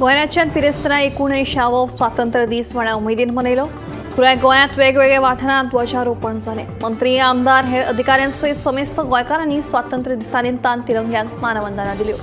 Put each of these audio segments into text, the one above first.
गोंय राज्यांत बिरेस्तारा 89वो स्वातंत्र्य दीस व्हडा उमेदीन मनयलो। पुराय गोंयांत वेगवेगळ्या वाठारांत ध्वजारोपण जालें। मंत्री, आमदार, हेर अधिकाऱ्यां सयत समेस्त गोंयकारांनी स्वातंत्र्य दिसा निमतान तिरंग्यांक मानवंदना दिल्यो।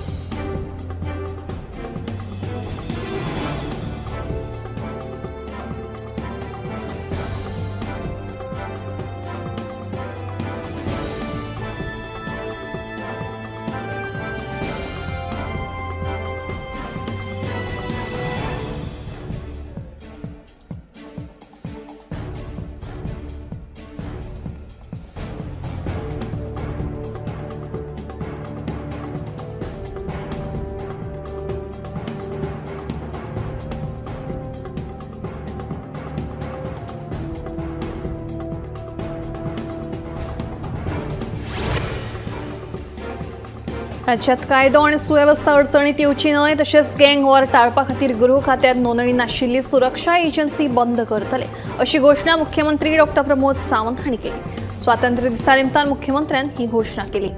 राज्यात कायदो आनी सुवेवस्था अडचणीत येवची न्हय तशेंच गँग वॉर टाळपा खातीर गृह खात्यात नोंदणी नाशिल्ली सुरक्षा एजन्सी बंद करतले अशी घोशणा मुख्यमंत्री डॉ प्रमोद सावंत हांणी केली। स्वातंत्र्य दिसा निमतान मुख्यमंत्र्यान ही घोशणा केली।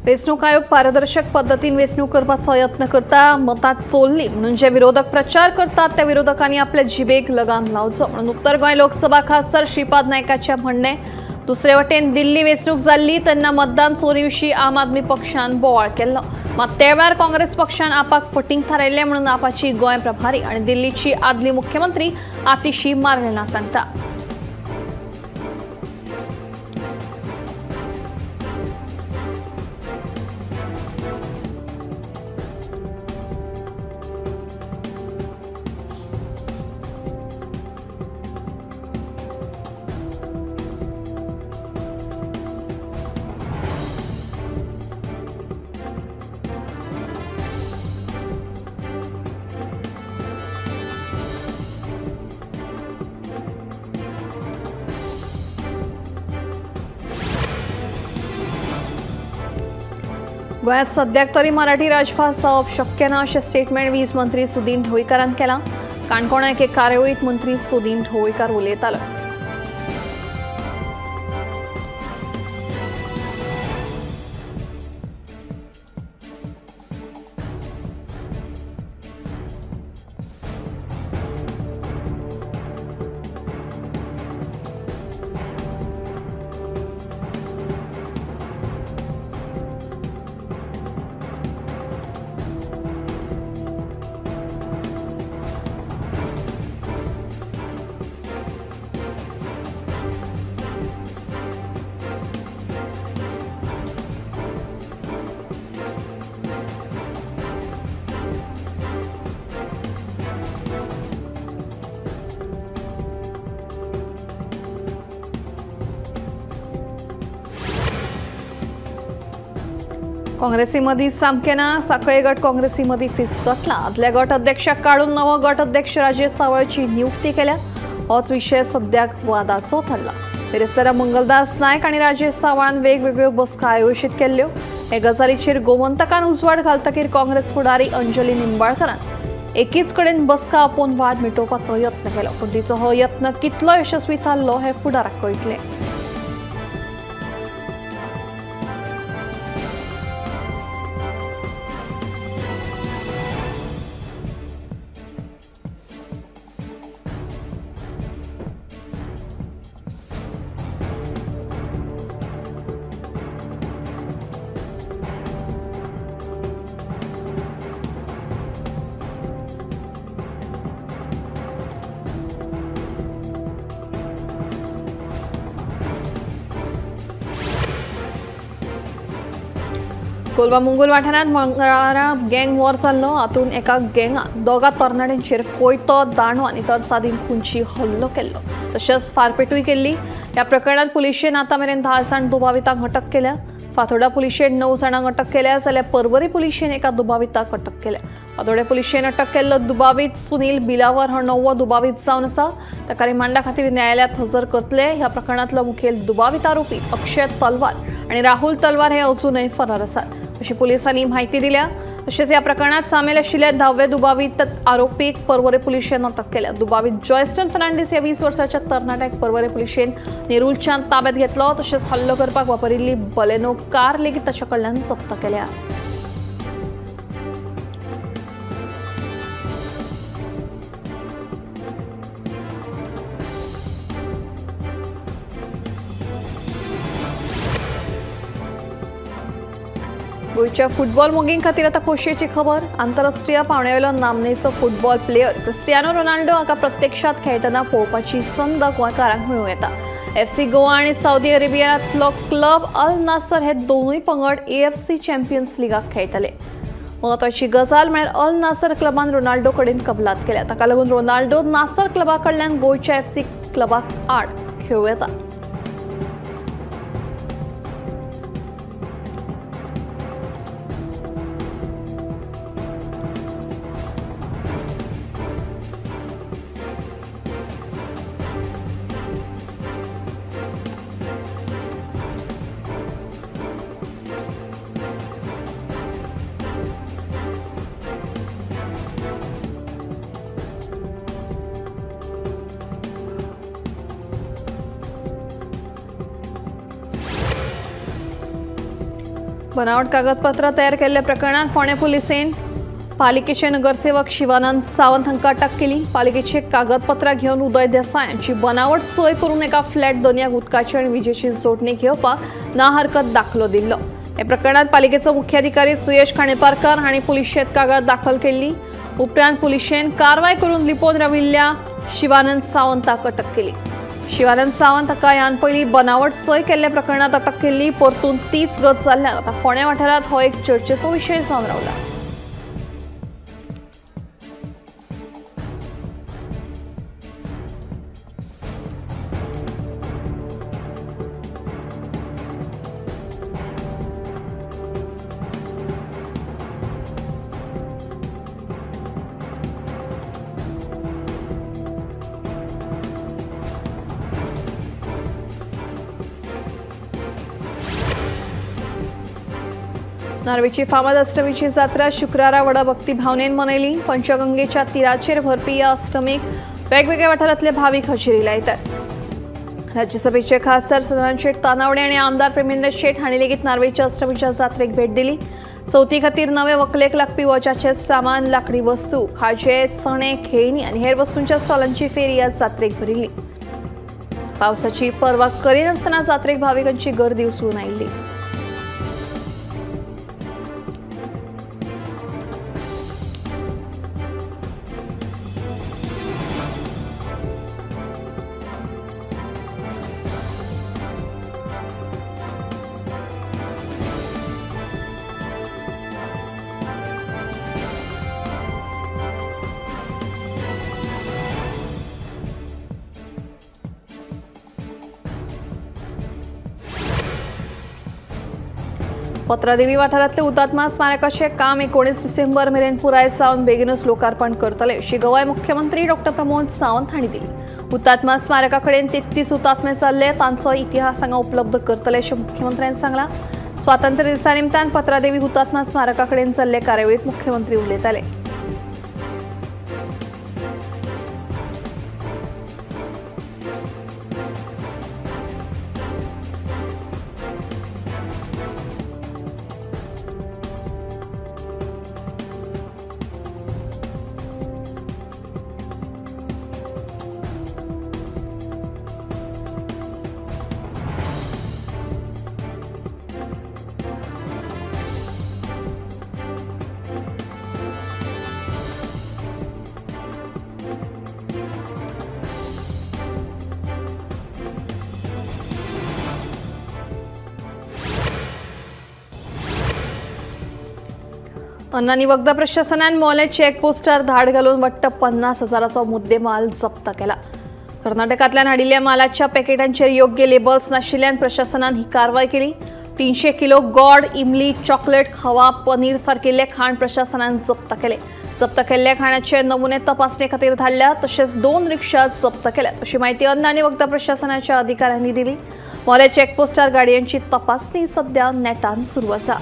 वेंचणूक आयोग पारदर्शक पद्दतीन वेंचणूक करपाचो यत्न करता, मतां चोरली म्हणून जे विरोधक प्रचार करतात त्या विरोधकांनी आपल्या जिबेक लगाम लावचो म्हणून उत्तर गोंय लोकसभा खासदार श्रीपाद नायकाचें म्हणणें। दुसरे वटेन दिल्ली वेंचणूक जाल्ली तेन्ना मतदान चोरी विशीं आम आदमी पक्षान बोवाळ केल्लो, मात ते वेळार काँग्रेस पक्षान आपाक फटींग थारायल्लें म्हणून आपाची गोंय प्रभारी आनी दिल्लीची आदली मुख्यमंत्री आतिशी मार्लेना सांगता। गोंयांत सद्याक तरी मराठी राजभास जावप शक्य ना अशें स्टेटमेंट वीज मंत्री सुदीन ढवळीकारान केलां। काणकोणा एके कार्यावळींत मंत्री सुदीन ढवळीकार उलयताले। काँग्रेसीमदी सामकें ना, साखळे गट काँग्रेसीमदी फिसकटला। आदल्या गट अध्यक्षाक काडून नवो गट अध्यक्ष राजेश सावळची नियुक्ती केल्या। होच विशय सद्याक वादाचो थारला। बिरेस्तारा मंगलदास नायक आनी राजेश सावळान वेगवेगळ्यो बसका आयोजीत केल्ल्यो। हे गजालीचेर गोमंतकान उजवाड घालतकीर काँग्रेस फुडारी अंजली निंबाळकरान एकीच कडेन बसका आपोवन वाद मिटोवपाचो यत्न केलो, पूण तिचो हो यत्न कितलो यशस्वी थारलो हें फुडाराक कळटलें। कोलवा मुंगूल वाठारांत मंगळारा गँग वॉर जाल्लो. हातूंत एका गँगान दोगा तरणाट्यांचेर कोयतो, दांडो आनी तरसादीन खुंची हल्लो केल्लो, तशेंच फारपेटूय केल्ली. ह्या प्रकरणांत पुलिशेन आतां मेरेन 10 जाण दुबावितांक अटक केल्या. फातोर्डा पुलिशेन 9 जाणांक अटक केल्या, जाल्यार पर्वरी पुलिशेन एका दुबाविताक अटक केल्या. फातोर्डा पुलिशेन अटक केल्लो दुबावीत सुनील बिलावर हो 9वो दुबावीत जावन आसा. ताका रिमांडा खातीर न्यायालयांत हजर करतले. ह्या प्रकरणांतलो मुखेल दुबावीत आरोपी अक्षय तलवार आनी राहुल तलवार हे अजूनय फरार आसात अशी पुलिसांनी म्हायती दिल्या. तशेंच ह्या प्रकरणांत सामील आशिल्ल्या 10व्या दुबावीत आरोपीक पर्वरे पुलिशेन अटक केल्या. दुबावीत जॉयस्टन फर्नांडीस ह्या 20 वर्साच्या तरणाट्याक पर्वरे पुलिशेन नेरूलच्यान ताब्यात घेतलो. तशेंच हल्लो करपाक वापरिल्ली बलेनो कार लेगीत ताच्या कडल्यान जप्त केल्या. गोंयच्या फुटबॉल मोगीं खातीर आतां खोशयेची खबर. आंतरराष्ट्रीय पांवड्यावेलो नामनेचो फुटबॉल प्लेयर क्रिस्टियानो रोनाल्डो हाका प्रत्यक्षात खेळटना पळोवपाची संद गोंयकारांक मेळूं येता. FC Goa आनी सावदी अरेबियांतलो क्लब अल नासर हे दोनूय पंगड AFC champions लिगाक खेळटले. म्हत्वाची गजाल म्हळ्यार अल नासर क्लबान रोनाल्डो कडेन कबलात केल्या. ताका लागून रोनाल्डो नासर क्लबा कडल्यान गोंयच्या FC क्लबाक आड खेळूं येता. बनावट कागदपत्रां तयार केल्ल्या प्रकरणात फोंडें पुलिसेन पालिकेचे नगरसेवक शिवानंद सावंत हांकां अटक केली. पालिकेचे कागदपत्रां घेवन उदय देसाय हांची बनावट सय करून एका फ्लॅट दोनयाक उदकाची आनी विजेची जोडणी घेवपाक ना हरकत दाखलो दिल्लो. हे प्रकरणात पालिकेचो मुख्याधिकारी सुयश खांडेपारकर हांणी पुलिशेंत कागद दाखल केल्ली. उपरांत पुलिशेन कारवाय करून लिपोवन राविल्ल्या शिवानंद सावंताक अटक केली. शिवानंद सावंत हाका ह्यान पयलीं बनावट सय केल्ल्या प्रकरणात अटक केल्ली. परतून तीच गत जाल्ल्यान आतां फोंडें वाठारांत हो एक चर्चेचो विशय जावन रावला. नार्वेची फामाद अष्टमीची जात्रा शुक्रारा व्हडा भक्तिभावनेन मनयली. पंचगंगेच्या तिराचेर भरपी ह्या अष्टमीक वेगवेगळ्या वाठारांतले भावीक हजेरी लायतात. राज्यसभेचे खासदार सदानंद शेट तानावडे आनी आमदार प्रेमेंद्र शेट हांणी लेगीत नार्वेच्या अष्टमीच्या जात्रेक भेट दिली. चवथी खातीर नवे वकलेक लागपी वजाचे सामान, लाकडी वस्तू, खाजे, चणे, खेळणी आनी हेर वस्तूंच्या स्टॉलांची फेरी ह्या जात्रेक भरिल्ली. पावसाची पर्वा करिनासतना जात्रेक भाविकांची गर्दी उसळून आयिल्ली. पत्रादेवी वाठारांतले हुतात्मा स्मारकाचे काम 19 डिसेंबर मेरेन पुराय जावन बेगीनच लोकार्पण करतले अशी गवाय मुख्यमंत्री डॉक्टर प्रमोद सावंत हांणी दिली. हुतात्मा स्मारका कडेन 33 हुतात्मे जाल्ले तांचो इतिहास हांगा उपलब्ध करतले अशें मुख्यमंत्र्यान सांगलां. स्वातंत्र्य दिसा निमतान पत्रादेवी हुतात्मा स्मारका कडेन जाल्ले कार्यावळींत मुख्यमंत्री उलयताले. अन्न आनी वखदां प्रशासनान मोलें चेकपोस्टार धाड घालून वट्ट 50,000चो मुद्देमाल जप्त केला। कर्नाटकांतल्यान हाडिल्ल्या मालाच्या पॅकेटांचेर योग्य लेबल्स नाशिल्ल्यान प्रशासनान ही कारवाय केली। 300 किलो गोड, इमली, चॉकलेट, खवा, पनीर सारकिल्ले खाण प्रशासनान जप्त केले। जप्त केल्ल्या खाणाचे नमुने तपासणे खातीर धाडल्या, तशेंच 2 रिक्षा जप्त केल्यात अशी माहिती अन्न आनी वखदां प्रशासनाच्या अधिकाऱ्यांनी दिली। मोलें चेकपोस्टार गाडयांची तपासणी सध्या नेटान सुरू आसा।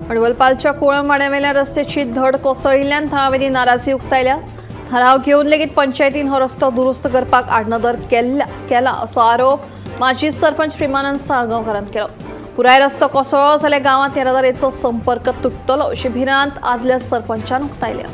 अडवलपालच्या कोळंबवाड्यावेल्या रस्त्याची धड कोसळिल्ल्यान थळाव्यांनी नाराजी उक्तायल्या। ठराव घेवन लेगीत पंचायतीन हो रस्तो दुरुस्त करपाक आडनदर केला असो आरोप माजी सरपंच प्रेमानंद साळगांवकारान केलो। पुराय रस्तो कोसळ्ळो जाल्यार गांवांत येरादारीचो संपर्क तुट्टलो अशी भिरांत आदल्या सरपंचान उक्तायल्या।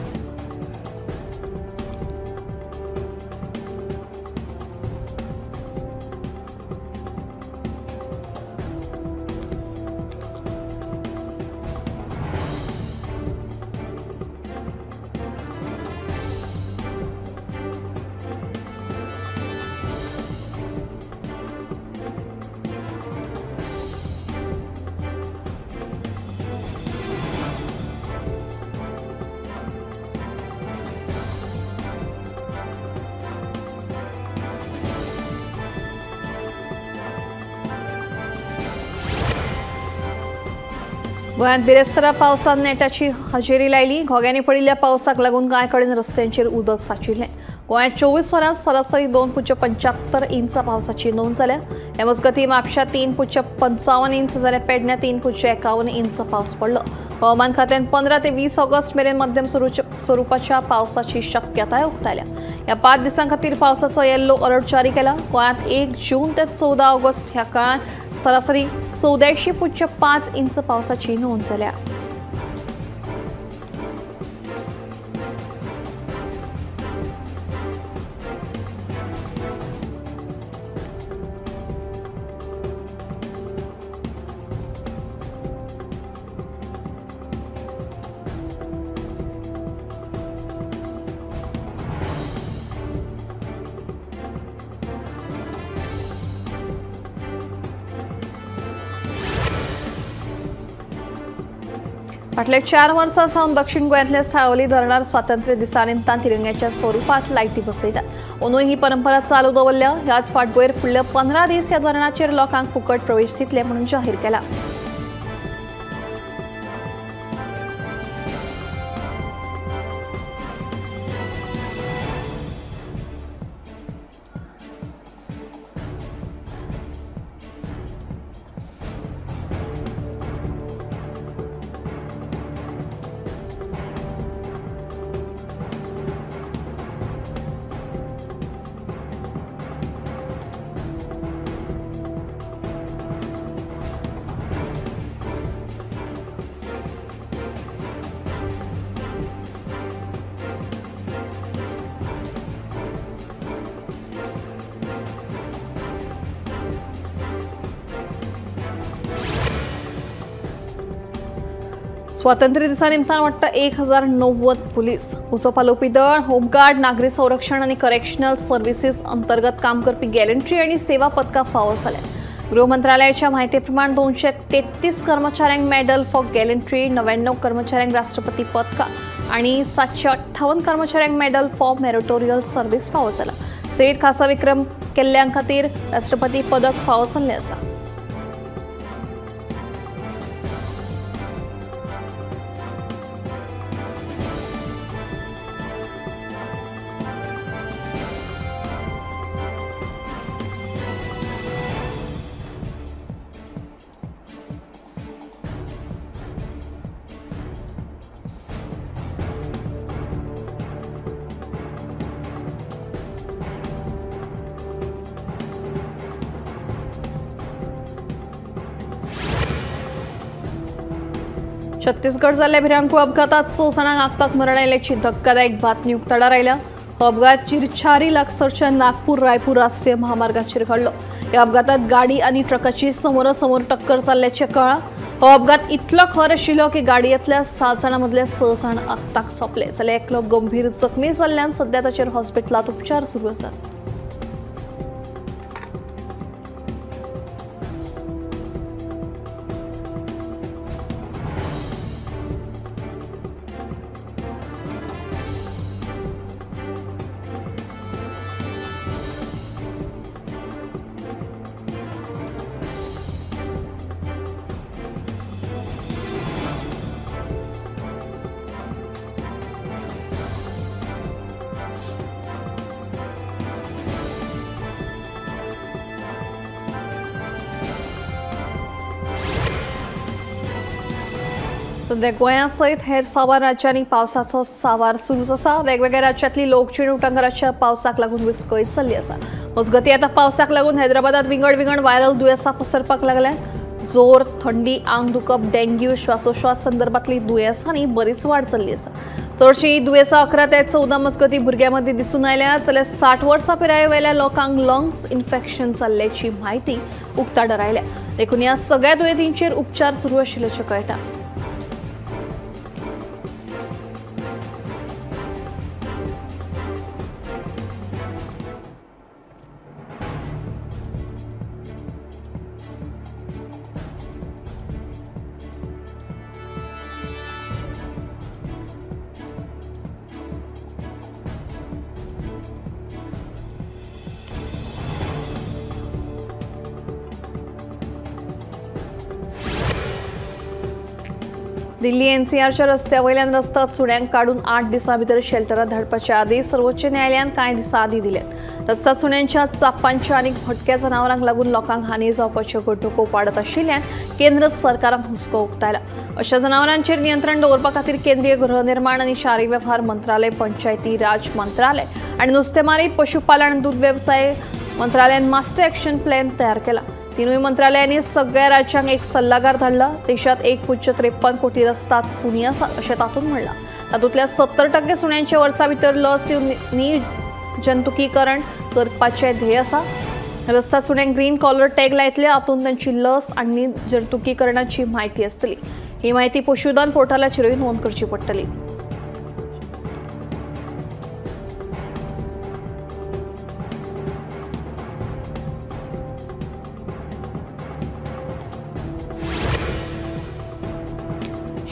गोंयांत बिरेस्तारा पावसान नेटाची हजेरी लायली। घोग्यांनी पडिल्ल्या पावसाक लागून कांय कडेन रस्त्यांचेर उदक सांचिल्लें। गोंयांत 24 वरां सरासरी 2.75 इंच पावसाची नोंद जाल्या। हे मजगतीं म्हापशा 3.55 इंच जाल्यार पेडण्यां 3.51 इंच पावस पडलो। हवामान खात्यान 15 ते 20 ऑगस्ट मेरेन मध्यम स्वरुपाच्या पावसाची शक्यताय उक्तायल्या। ह्या 5 दिसां खातीर पावसाचो येल्लो अलर्ट जारी केला। गोंयांत 1 जून ते 14 ऑगस्ट ह्या काळांत सरासरी 84.5 इंच पावसाची नोंद जाल्या। फाटल्या 4 वर्सां सावन दक्षिण गोंयांतल्या साळवली धरणार स्वातंत्र्य दिसा निमतान तिरंग्याच्या स्वरुपात लायटी बसयतात। अंदूय ही परंपरा चालू दवरल्या। ह्याच फाटभुंयेर फुडले 15 दीस ह्या धरणाचेर लोकांक फुकट प्रवेश दितले म्हणून जाहीर केला। स्वातंत्र्य दिसा निमतान वट्ट 1090 पुलीस, उजो पालोवपी दळ, होमगार्ड, नागरी संरक्षण आनी करेक्शनल सर्व्हिसीस अंतर्गत काम करपी गॅलंट्री आनी सेवा पदकां फावो जाल्यात। गृह मंत्रालयाच्या माहिती प्रमाण 233 कर्मचाऱ्यांक मेडल फॉर गॅलंट्री, 99 कर्मचाऱ्यांक राष्ट्रपती पदकां आनी 758 कर्मचाऱ्यांक मेडल फॉर मेरिटोरियल सर्व्हिस फावो जाला। सेवेत खासा विक्रम केल्ल्यां खातीर राष्ट्रपती पदक फावो जाल्लें आसा। छत्तीसगड जाल्ल्या भिरांकूळ अपघातात 6 जाणांक आकताक मरण आयिल्ल्याची धक्कादायक बातमी उक्ताडार आयल्या। हो अपघात चिरचारी लागसरच्या नागपूर रायपूर राष्ट्रीय महामार्गाचेर घडलो। ह्या अपघातात गाडी आनी ट्रकाची समोरासमोर टक्कर जाल्ल्याचें कळ्ळां। हो अपघात इतलो खर आशिल्लो की गाडयेंतल्या 7 जाणां मदले 6 जाण आकताक सोंपले, जाल्यार एकलो गंभीर जखमी जाल्ल्यान सध्या ताचेर हॉस्पिटलांत उपचार सुरू आसात। सध्या गोंया सयत हेर साबार राज्यांनी पावसाचो सावार सुरूच आसा। वेगवेगळ्या राज्यांतली लोकजीण उटंगाराच्या पावसाक लागून विस्कळीत जाल्ली आसा। मजगतीं आतां पावसाक लागून हैदराबादात विंगड विंगड व्हायरल दुयेंसां पसरपाक लागल्यात। जोर, थंडी, आंग दुखप, डेंग्यू, श्वासोश्वास संदर्भातली दुयेंसांनी बरीच वाड जाल्ली आसा। चडशीं दुयेंसां 11 ते 14 मजगतीं भुरग्यां मदीं दिसून आयल्या, जाल्यार 60 वर्सां पिराये वयल्या लोकांक लंग्स इन्फेक्शन जाल्ल्याची म्हायती उक्ताडार आयल्या। देखून ह्या सगळ्या दुयेंतींचेर उपचार सुरू आशिल्ल्याचें कळटा। दिल्ली एनसीआरच्या रस्त्या वयल्यान रस्ता सुण्यांक काडून 8 दिसां भितर शेल्टरात धाडपाचे आदेश सर्वोच्च न्यायालयान कांय दिसां आदीं दिल्यात। रस्ता सुण्यांच्या चापांच्या आनी भटक्या जनावरांक लागून लोकांक हानी जावपाच्यो घडणुको वाडत आशिल्ल्यान केंद्र सरकारान हुस्को उक्तायला। अशा जनावरांचेर नियंत्रण दवरपा खातीर केंद्रीय गृहनिर्माण आनी शारी वेव्हार मंत्रालय, पंचायती राज मंत्रालय आनी नुस्तेमारी, पशुपालन आनी दूद वेवसाय मंत्रालयान मास्टर एक्शन प्लॅन तयार केला। तिनूय मंत्रालयांनी सगळ्या राज्यांक एक सल्लागार धाडला। देशात 1.53 कोटी रस्तात सुणी आसात अशें तातूंत म्हणलां। तातूंतल्या 70% सुण्यांच्या वर्सा भितर लस दिवन जंतुकीकरण करपाचें ध्येय आसा। रस्ता सुण्यांक ग्रीन कॉलर टॅग लायतले, हातूंत तांची लस आनी जंतुकीकरणाची म्हायती आसतली। ही म्हायती पशुधन पोर्टलाचेरूय नोंद करची पडटली।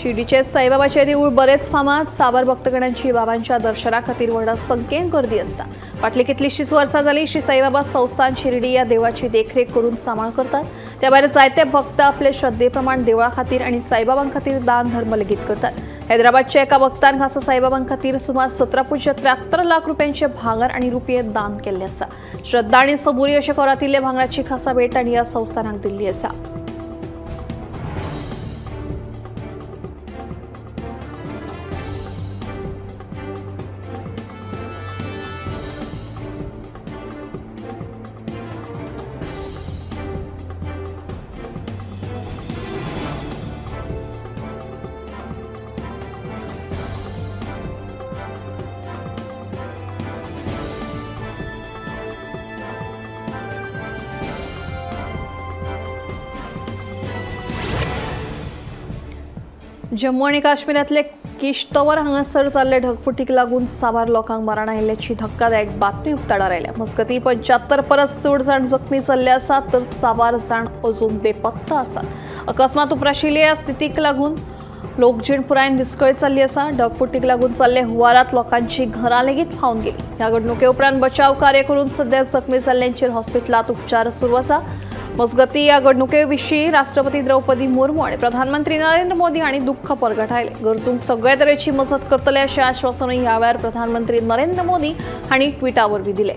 शिर्डीचे साईबाबाचे देऊळ बरेच फामाद। साबार भक्तगणांची बाबांच्या दर्शना खातीर व्हडा संख्येन गर्दी आसता। फाटली कितलीशीच वर्सां जाली श्री साईबाबा संस्थान शिर्डी ह्या देवळाची देखरेख करून सांबाळ करतात। त्या भायर जायते भक्त आपले श्रद्धे प्रमाण देवळा खातीर आनी साईबाबां खातीर दान धर्म लेगीत करतात। हैदराबादच्या एका भक्तान खासा साईबाबां खातीर सुमार 17.73 लाख रुपयांचे भांगर आनी रुपये दान केल्ले आसा। श्रद्धा आनी सबुरी अशें कोरातिल्ले भांगराची खासा भेट तांणी ह्या संस्थानाक दिल्ली आसा। जम्मू आनी काश्मीरांतले किश्तवार हांगासर जाल्ले ढगफुटीक लागून साबार लोकांक मरण आयिल्ल्याची धक्कादायक बातमी उक्ताडार आयल्या। मजगतीं 75 परस चड जाण जखमी जाल्ले आसात, तर साबार जाण अजून बेपत्ता आसात। अकस्मात उप्राशिल्ल्या स्थितीक लागून लोकजीण पुरायेन विस्कळीत जाल्ली आसा। ढगफुटीक लागून जाल्ले हुंवारांत लोकांची घरां लेगीत व्हांवन गेली। ह्या घडणुके उपरांत बचाव कार्य करून सध्या जखमी जाल्ल्यांचेर हॉस्पिटलांत उपचार सुरू आसा। मजगतीं ह्या घडणुके विशीं राष्ट्रपती द्रौपदी मुर्मू आनी प्रधानमंत्री नरेंद्र मोदी हांणी दुख्ख परगटायलें। गरजूंक सगळे तरेची मजत करतले अशें आश्वासनूय ह्या वेळार प्रधानमंत्री नरेंद्र मोदी हांणी ट्विटा वरवीं दिलें।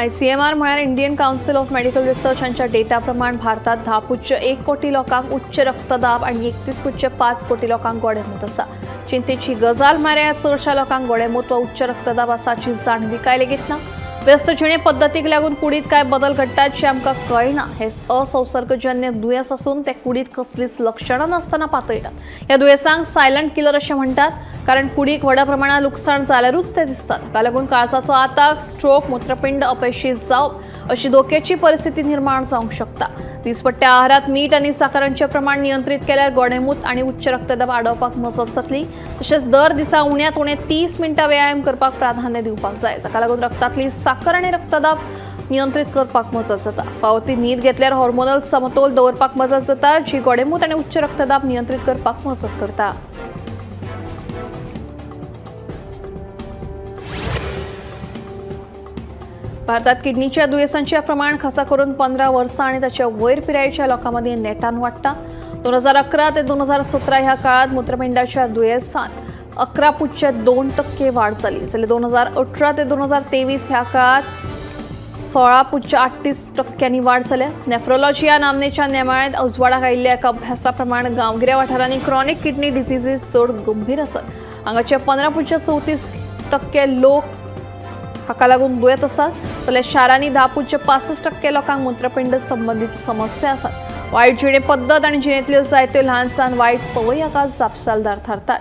आयसीएमआर म्हळ्यार Indian Council of Medical Research हांच्या डेटा प्रमाण भारतात 10.1 कोटी लोकांक उच्च रक्तदाब आनी 31.5 कोटी लोकांक गोडेंमूत आसा। चिंतेची गजाल म्हळ्यार चडशा लोकांक गोडेंमूत वा उच्च रक्तदाब आसा हाची जाणविकाय लेगीत ना। व्यस्त जिणे पद्दतीक लागून कुडीत काय बदल घडटात जे आमकां कळना। हे असंसर्गजन्य दुयेंस आसून ते कुडीत कसलीच लक्षणां नासतना पातळटात। ह्या दुयेंसांक सायलंट किलर अशें म्हणटात, कारण कुडीक व्हडा प्रमाणात लुकसाण जाल्यारूच ते दिसतात। हाका लागून काळजाचो आताक, स्ट्रोक, मूत्रपिंड अपेशी जावप अशी धोक्याची परिस्थिती निर्माण जावंक शकता। दिसपट्ट्या आहारात मीठ आनी साकरांचें प्रमाण नियंत्रीत केल्यार गोडेंमूत आनी उच्च रक्तदाब आडोवपाक मजत जातली। तशेंच दर दिसा उण्यांत उणें 30 मिनटां व्यायाम करपाक प्राधान्य दिवपाक जाय, जाका लागून रक्तांतली साकर आनी रक्तदाब नियंत्रीत करपाक मजत जाता। फावो ती न्हीद घेतल्यार हॉर्मोनल समतोल दवरपाक मजत जाता, जी गोडेंमूत आनी उच्च रक्तदाब नियंत्रीत करपाक मजत करता। भारतात किडनीच्या दुयेंसांचें प्रमाण खासा करून 15 वर्सां आनी ताच्या वयर पिरायेच्या लोकां मदीं नेटान वाडटा। 2011 ते 2017 ह्या काळांत मूत्रपिंडाच्या दुयेंसांत 11.2% वाड जाली, जाल्यार 2018 ते 2023 ह्या काळांत 16.38% वाड जाल्या। नेफ्रोलॉजी ह्या नामनेच्या नेमाळ्यांत उजवाडाक आयिल्ल्या एका अभ्यासा प्रमाण गांवगिऱ्या वाठारांनी क्रॉनिक किडनी डिझिजीस चड गंभीर आसात। हांगाचे 15.34% लोक हाका लागून दुयेंत आसात, जाल्यार शारांनी 10.65% लोकांक मूत्रपिंड संबंदीत समस्या आसात। वायट जिणे पद्दत आनी जिणेंतल्यो जायत्यो ल्हान सान वायट संवयी हाका जापसालदार थारतात।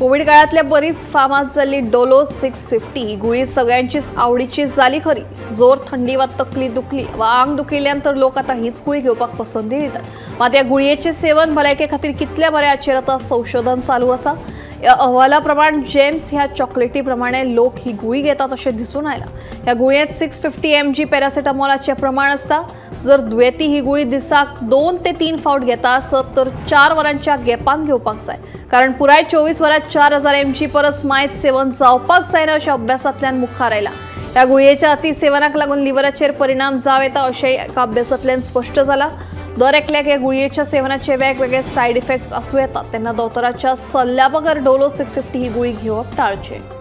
कोविड काळातल्या बरीच फामाद जाल्ली डोलो 650 ही गुळी सगळ्यांचीच आवडीची जाली खरी। जोर, थंडी वा तकली दुखली वा आंग दुखिल्ल्यान तर लोक आता हीच गुळी घेवपाक पसंती दितात। मात ह्या गुळयेचें सेवन भलायके खातीर कितलें बरें हाचेर आतां संशोधन चालू आसा। ह्या अहवाला प्रमाण जेम्स ह्या चॉकलेटी प्रमाणे लोक ही गुळी घेतात अशें दिसून आयलां। ह्या गुळयेंत 650 mg पॅरासिटामॉलाचें प्रमाण आसता। जर दुयेंती ही गुळी दिसाक 2 ते 3 फावट घेता आसत तर 4 वरांच्या गॅपान घेवपाक जाय, कारण पुराय 24 वरांत 4000 mg परस मायत सेवन जावपाक जायना अशें अभ्यासांतल्यान मुखार आयलां। ह्या गुळयेच्या अतिसेवनाक लागून लिव्हराचेर परिणाम जावं येता अशें एका अभ्यासांतल्यान स्पश्ट जालां। दर एकल्याक ह्या गुळयेच्या सेवनाचे वेगवेगळे सायड इफेक्ट्स आसूं येतात, तेन्ना दोतोराच्या सल्ल्या बगर डोलो 650 ही गुळी घेवप टाळचें।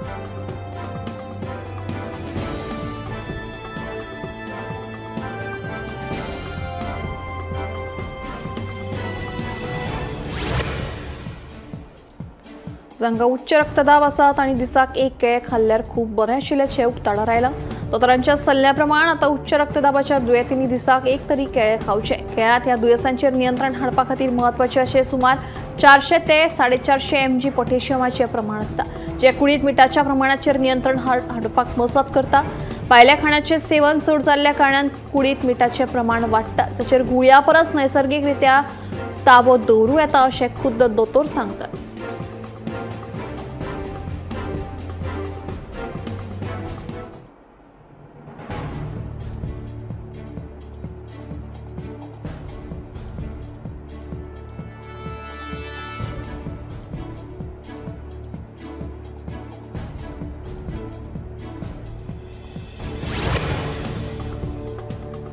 जांकां उच्च रक्तदाब आसात आनी दिसाक 1 केळें खाल्ल्यार खूब बरें आशिल्ल्याचें उक्ताडार आयलां। दोतोरांच्या सल्ल्या प्रमाण आतां उच्च रक्तदाबाच्या दुयेंतींनी दिसाक 1 तरी केळें खावचें। केळ्यांत ह्या दुयेंसांचेर नियंत्रण हाडपा खातीर म्हत्वाचें अशें सुमार 400 ते 450 mg पोटॅशियमाचें प्रमाण आसता, जें कुडींत मिठाच्या प्रमाणाचेर नियंत्रण हाडपाक मजत करता। भायल्या खाणाचें सेवन चड जाल्ल्या कारणान कुडींत मिठाचें प्रमाण वाडटा, जाचेर गुळयां परस नैसर्गीक रित्या ताबो दवरूं येता अशें खुद्द दोतोर सांगतात।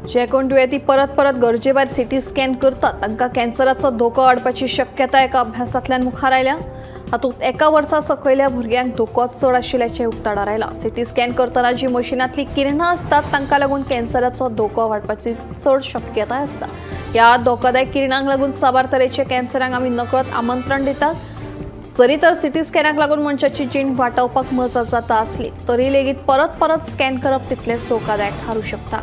जे कोण दुयेंती परत परत गरजेभायर सीटी स्कॅन करतात तांकां कॅन्सराचो धोको वाडपाची शक्यता एका अभ्यासांतल्यान मुखार आयल्या। हातूंत एका वर्सा सकयल्या भुरग्यांक धोको चड आशिल्ल्याचें उक्ताडार आयलां। सीटी स्कॅन करतना जी मशिनांतलीं किरणां आसतात तांकां लागून कॅन्सराचो धोको वाडपाची चड शक्यताय आसता। ह्या धोकादायक किरणांक लागून साबार तरेच्या कॅन्सरांक आमी नकळत आमंत्रण दितात। जरी तर सीटी स्कॅनाक लागून मनशाची जीण वाटावपाक मजत जाता आसली तरी लेगीत परत परत स्कॅन करप तितलेंच धोकादायक थारूं शकता।